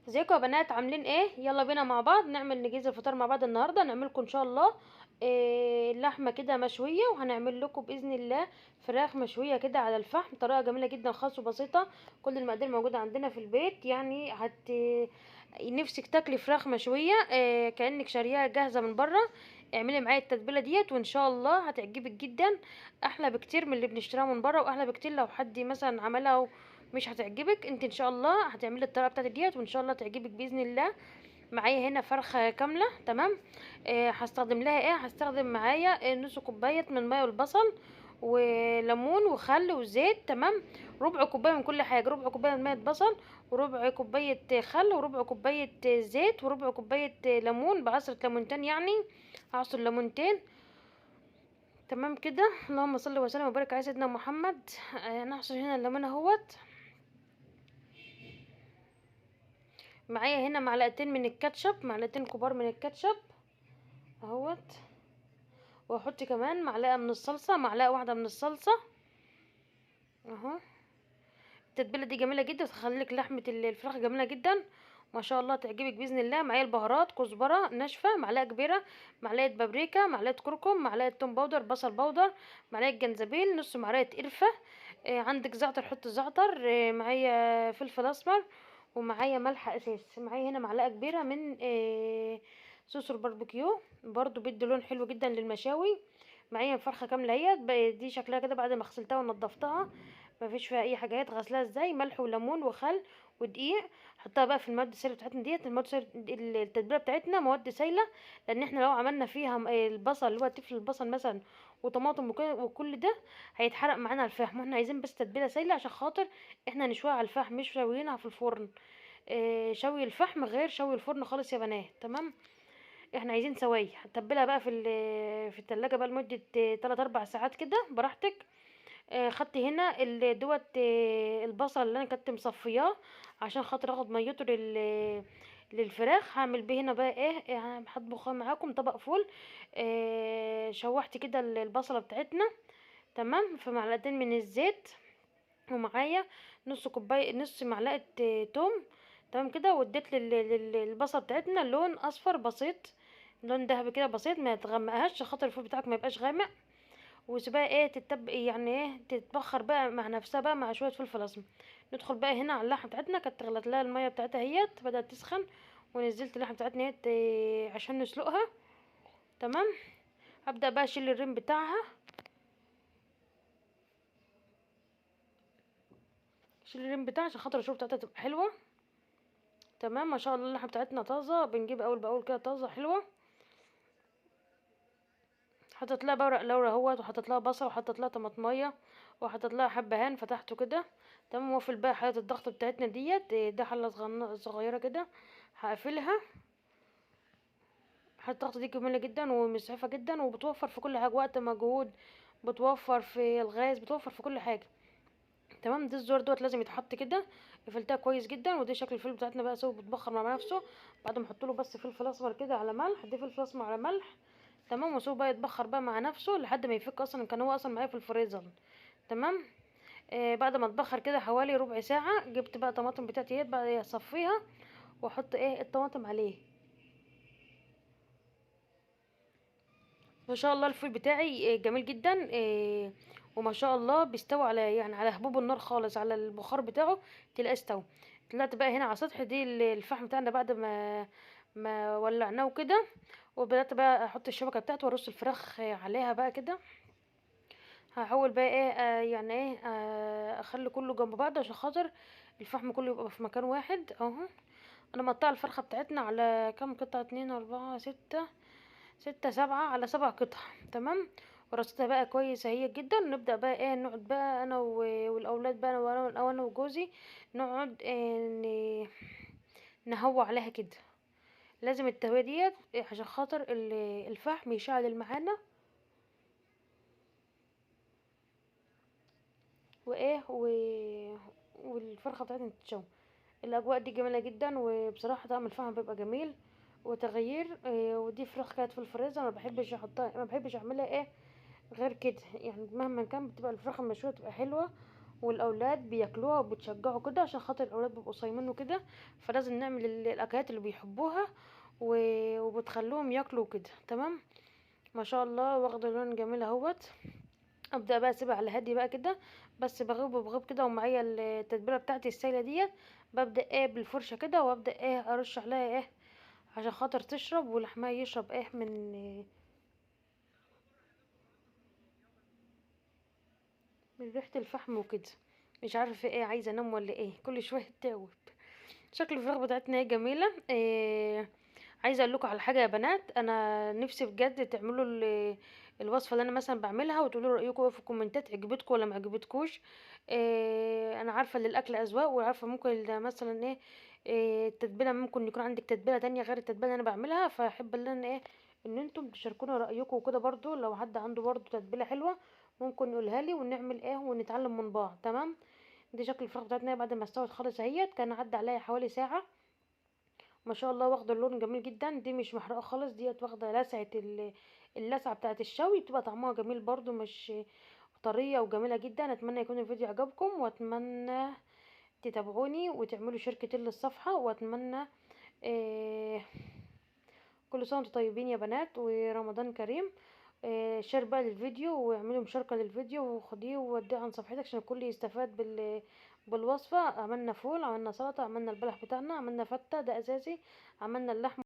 ازيكم يا بنات؟ عاملين ايه؟ يلا بينا مع بعض نعمل نجهز الفطار مع بعض النهارده. نعمل لكم ان شاء الله لحمه كده مشوية، وهنعمل لكم باذن الله فراخ مشوية كده على الفحم، طريقه جميلة جدا خالص وبسيطة. كل المقادير موجودة عندنا في البيت، يعني نفسك تاكلي فراخ مشوية كانك شارياها جاهزة من بره. اعملي معايا التتبيله ديت وان شاء الله هتعجبك جدا، احلى بكتير من اللي بنشتريها من بره، واحلى بكتير لو حد مثلا عملها مش هتعجبك. انت ان شاء الله هتعملي الطريقة بتاعتي ديت وان شاء الله تعجبك باذن الله. معايا هنا فرخة كاملة، تمام. هستخدم لها ايه؟ هستخدم معايا نص كوباية من مية والبصل وليمون وخل وزيت، تمام. ربع كوباية من كل حاجة، ربع كوباية من مية بصل، وربع كوباية خل، وربع كوباية زيت، وربع كوباية ليمون بعصره ليمونتين، يعني هعصر ليمونتين، تمام كده. اللهم صل وسلم وبارك على سيدنا محمد. نعصر هنا الليمون اهوت. معايا هنا معلقتين من الكاتشب، معلقتين كبار من الكاتشب اهوت، واحط كمان معلقه من الصلصه، معلقه واحدة من الصلصه اهو. التتبيله دي جميلة جدا، تخليك لحمه الفراخ جميلة جدا ما شاء الله، تعجبك باذن الله. معايا البهارات: كزبره ناشفة معلقه كبيرة، معلقه بابريكا، معلقه كركم، معلقه توم powder، بصل powder، معلقه جنزبيل، نص معلقه قرفه، عندك زعتر حط زعتر، معايا فلفل اسمر، ومعايا ملح اساس. معايا هنا معلقه كبيرة من صوص الباربيكيو، برضو بيدي لون حلو جدا للمشاوي. معايا فرخة كاملة اهيت، دي شكلها كده بعد ما غسلتها ونضفتها، مفيش فيها اي حاجات. غسلها ازاي؟ ملح وليمون وخل ودقيق. حطها بقى في المواد السائلة بتاعتنا ديت. المواد السائلة التتبيله بتاعتنا مواد سائله، لان احنا لو عملنا فيها البصل اللي هو تفل البصل مثلا وطماطم وكل ده هيتحرق معانا الفحم، واحنا عايزين بس تتبيله سائله عشان خاطر احنا نشويها على الفحم، مش شاويينها في الفرن. شوي الفحم غير شوي الفرن خالص يا بنات، تمام. احنا عايزين سواي. هتبلها بقى في التلاجة بقى لمدة 3 4 ساعات كده براحتك. خدت هنا دوت البصل اللي انا كنت مصفياه عشان خاطر اخد ميته للفراخ. هعمل بيه هنا بقى ايه؟ هطبخها معاكم طبق فول. شوحت كده البصله بتاعتنا، تمام، في معلقتين من الزيت، ومعايا نص كوباية نص معلقه توم، تمام كده. واديت للبصله بتاعتنا لون اصفر بسيط، لون ذهبي كده بسيط، ما تغمقهاش عشان خاطر الفول بتاعك ما يبقاش غامق. وسيبها ايه تتب يعني ايه تتبخر بقى مع نفسها بقى مع شوية فلفل اسمر. ندخل بقى هنا على اللحمة بتاعتنا، كانت غلت لها المية بتاعتها اهيت، بدات تسخن، ونزلت اللحمة بتاعتنا اهيت عشان نسلقها، تمام. هبدا بقى اشيل الريم بتاعها، اشيل الريم بتاعها عشان خاطر الشوربة بتاعتها تبقى حلوة، تمام. ما شاء الله اللحمة بتاعتنا طازة، بنجيب اول باول كده طازة حلوة. حطيت لها ورق لورا اهوت، وحطيت لها بصل، وحطيت لها طماطميه، وحطيت لها حبهان فتحته كده، تمام. وفي بقى حله الضغط بتاعتنا ديت، ده حله صغيرة كده هقفلها. حله الضغط دي جميلة جدا ومسعفه جدا، وبتوفر في كل حاجة، وقت مجهود، بتوفر في الغاز، بتوفر في كل حاجة، تمام. ده الزر دوت لازم يتحط كده، قفلتها كويس جدا. ودي شكل الفلفل بتاعتنا بقى سوا بتبخر مع نفسه بعد ما احط له بس فلفل اسمر كده على ملح، دي فلفل اسمر على ملح، تمام. وسيبه بقى يتبخر بقى مع نفسه لحد ما يفك، اصلا كان هو اصلا معايا في الفريزر، تمام. بعد ما اتبخر كده حوالي ربع ساعة، جبت بقى طماطم بتاعتي اهيت بقى اصفيها واحط ايه الطماطم عليه. ما شاء الله الفول بتاعي جميل جدا، وما شاء الله بيستوي على يعني على هبوب النار خالص، على البخار بتاعه تلاقيه استوى. طلعت بقى هنا على سطح دي الفحم بتاعنا بعد ما ولعناه كده، وبدات بقى احط الشبكة بتاعته وارص الفراخ عليها بقى كده. هحاول بقى ايه يعني ايه اخلي كله جنب بعض عشان خاطر الفحم كله يبقى في مكان واحد اهو. انا مقطعه الفرخه بتاعتنا على كام قطعه؟ 2 4 6 6 7، على 7 قطع، تمام. ورصتها بقى كويس اهي جدا. نبدا بقى ايه نقعد بقى انا والاولاد بقى انا وجوزي نقعد إيه نهوى عليها كده. لازم التهويه ديت عشان خاطر الفحم يشعل معانا وايه والفرخه بتاعتنا تتشوى. الاجواء دي جميلة جدا، وبصراحة طعم الفحم بيبقى جميل وتغيير. ودي فراخ كانت في الفريزر، ما بحبش احطها، ما بحبش اعملها ايه غير كده، يعني مهما كان بتبقى الفراخ المشويه بتبقى حلوة والاولاد بياكلوها وبتشجعوا كده، عشان خاطر الاولاد بيبقوا صايمين وكده، فلازم نعمل الاكلات اللي بيحبوها وبتخلوهم ياكلوا كده. تمام، ما شاء الله واخده لون جميل اهوت. ابدا بقى اسيبها على هادي بقى كده، بس بغيب بغيب كده، ومعايا التتبيله بتاعتي السايله ديت، ببدا ايه بالفرشه كده، وابدا ايه ارش عليها ايه عشان خاطر تشرب ولحمها يشرب ايه من ريحه الفحم وكده. مش عارفه ايه، عايزه انام ولا ايه، كل شوية تتاوب. شكل الفراخ بتاعتنا ايه جميلة. إيه عايزه اقول لكم على حاجة يا بنات، انا نفسي بجد تعملوا الوصفة اللي انا مثلا بعملها، وتقولوا رايكم في الكومنتات، عجبتكم ولا ما عجبتكوش. إيه انا عارفه ان الاكل اذواق، وعارفه ممكن مثلا ايه التتبيله، ممكن يكون عندك تتبيله تانية غير التتبيله اللي انا بعملها، فاحب ان انا ايه ان انتم تشاركونا رايكم وكده. برضو لو حد عنده برضو تتبيله حلوة ممكن يقولها لي، ونعمل ايه ونتعلم من بعض. تمام، دي شكل الفراخ بتاعتنا بعد ما استوت خالص اهيت، كان عدى عليها حوالي ساعة. ما شاء الله واخده اللون جميل جدا، دي مش محرقة خالص، ديت واخده لسعه اللسعه بتاعه الشوي، بتبقى طعمها جميل برضو، مش طرية وجميلة جدا. اتمنى يكون الفيديو عجبكم، واتمنى تتابعوني وتعملوا share كتير للصفحه، واتمنى كل سنة وانتم طيبين يا بنات، ورمضان كريم. share بقى للفيديو، واعملوا مشاركة للفيديو، وخديه ووديه عن صفحتك عشان الكل يستفاد بالوصفه. عملنا فول، عملنا سلطة، عملنا البلح بتاعنا، عملنا فته ده اساسي، عملنا اللحم.